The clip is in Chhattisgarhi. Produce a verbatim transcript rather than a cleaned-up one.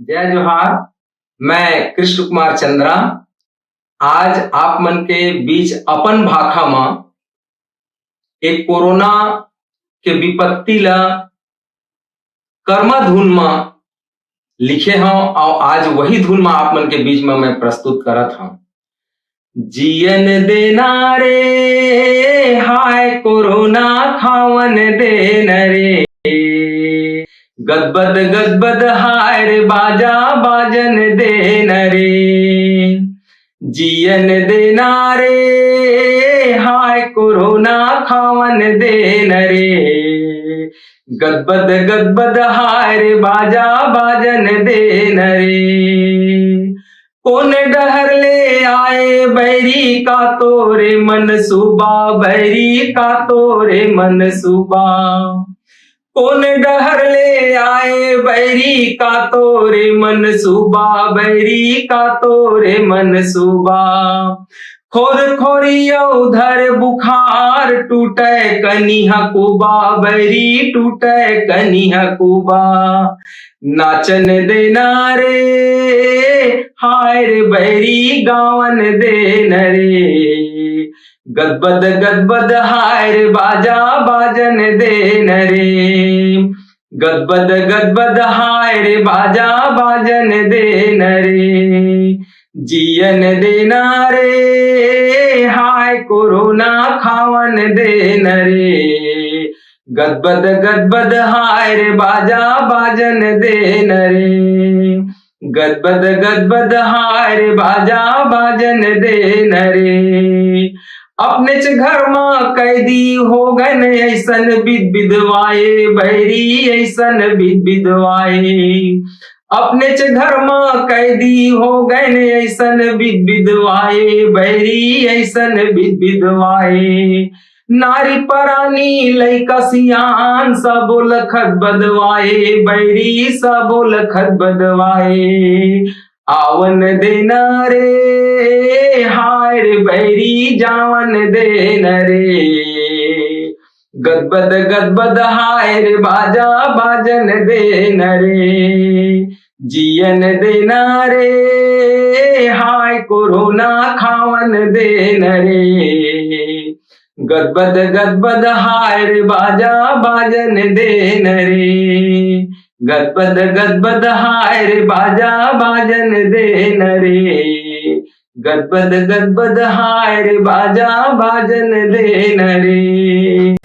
जय जोहार, मैं कृष्ण कुमार चंद्रा। आज आप मन के बीच अपन भाखा म एक कोरोना के विपत्ति ला कर्मा धुन म लिखे हंव, अउ आज वही धुन म आप मन के बीच म मैं प्रस्तुत करत हंव। जियन देना रे, हाय कोरोना खावन देना रे, गदबद गदबद हाय रे बाजा बाजन देना रे। जियन देना रे, हाय कोरोना खावन देना रे, गदबद गदबद हाय रे बाजा बाजन देना रे। कोन डहर ले आए बैरी का तोरे मन सुबा, बैरी का तोरे मन सुबा। कोन डहर ले आए बैरी का तोरे मन सुबा, बैरी का तोरे मन सुबा। खोर खोरी अउ धर बुखार, टूटे कनिहा कुबा, बैरी टूटे कनिहा कुबा। नाचन देना रे, हाय रे बैरी गावन देना रे, गदबद गदबद हाय रे बाजा बाजन देना रे, गदबद गदबद हाय रे बाजा बाजन देना रे। जियन देना रे, हाय कोरोना खावन देना रे, गदबद गदबद हाय रे बाजा बाजन देना रे, गदबद गदबद हाय रे बाजा बाजन देना रे। अपनेच घर म कैदी हो गन ऐसन बिद बिदवाए, बैरी ऐसन बिद बिदवाए। अपनेच घर म कैदी हो गन ऐसन बिद बिदवाए, बैरी ऐसन बिद बिदवाए। नारी परानी लइका सियान सबो ल खदबदवाए, बैरी सबो ल खदबदवाए। आवन देना रे, हाय रे बैरी जावन देना रे, गदबद गदबद हाय रे बाजा बाजन देना रे। जियन देना रे, हाय कोरोना खावन देना रे, गदबद गदबद हाय रे बाजा बाजन देना रे, गदबद गदबद हाय रे बाजा बाजन देना रे, गदबद गदबद हाय रे बाजा बाजन देना रे।